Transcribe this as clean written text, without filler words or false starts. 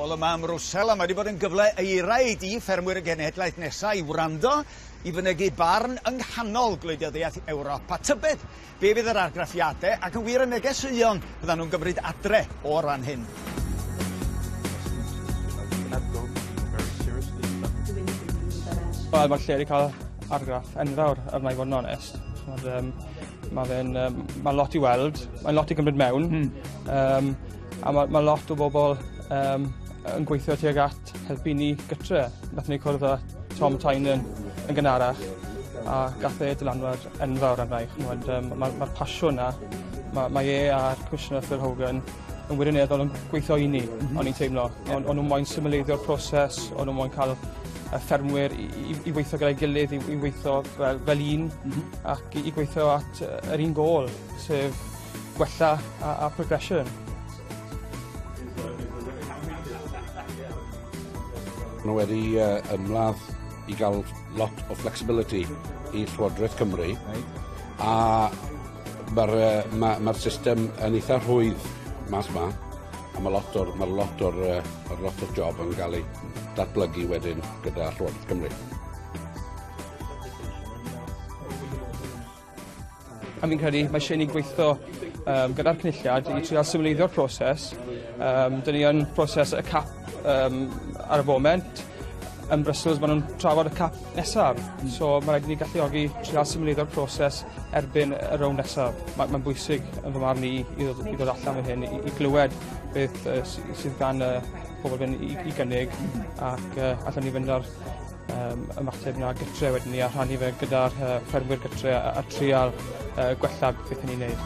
Nôl yma ym Mrwsel, a mae wedi bod yn gyfle eiraid i ffermwyr y genhedlaeth nesaf i wrando, i fynegi barn yng nghanol gwleidyddiaeth Ewrop. A tybed be fydd yr argraffiadau ac yn wir y negeseuon fyddan nhw'n gymryd adre o ran hyn. Wel, mae'r lle wedi cael argraff enfawr arna i fod yn onest. Ch'mod, mae fe'n, mae lot i weld, mae'n lot i gymryd mewn. A mae lot o bobl yn gweithio tuag at helpu ni gytre. Nathon ni cwrdd â Tom Tynan yn gynharach a gath e dylanwad enfawr arna i. Ch'mod, mae'r pasiwn 'na, mae e a'r Commissioner Phil Hogan yn wirioneddol yn gweithio i ni, o'n i'n teimlo. O'n nhw moyn symleiddio'r proses, o'n nhw moyn cael y ffermwyr i weithio gyda'i gilydd, i weithio fel un, ac i gweithio at yr un gôl, sef gwella a progression. Nhw wedi ymladd i gael lot o flexibility i Llywodraeth Cymru, a mae'r system yn eitha rhwydd mas ma, a mae lot o'r job yn cael ei datblygu wedyn gyda Llywodraeth Cymru. A fi'n credu mae eisiau ni gweithio gyda'r Cynulliad i trial symleiddio'r proses. Dyn ni yn proses y CAP ar y foment. Yn Brussels maen nhw'n trafod y CAP nesaf. So mae rhaid i ni galluogi trial symleiddio'r proses erbyn y rownd nesaf. Mae'n bwysig yn fy marn i ddod allan fan hyn, i glywed beth sydd gan y pobl fan i gynnig, ac allan ni fynd ar ymateb na gytre wedyn ni a rhannu fe gyda'r ffermwyr gytre a trial gwella beth ni'n neud.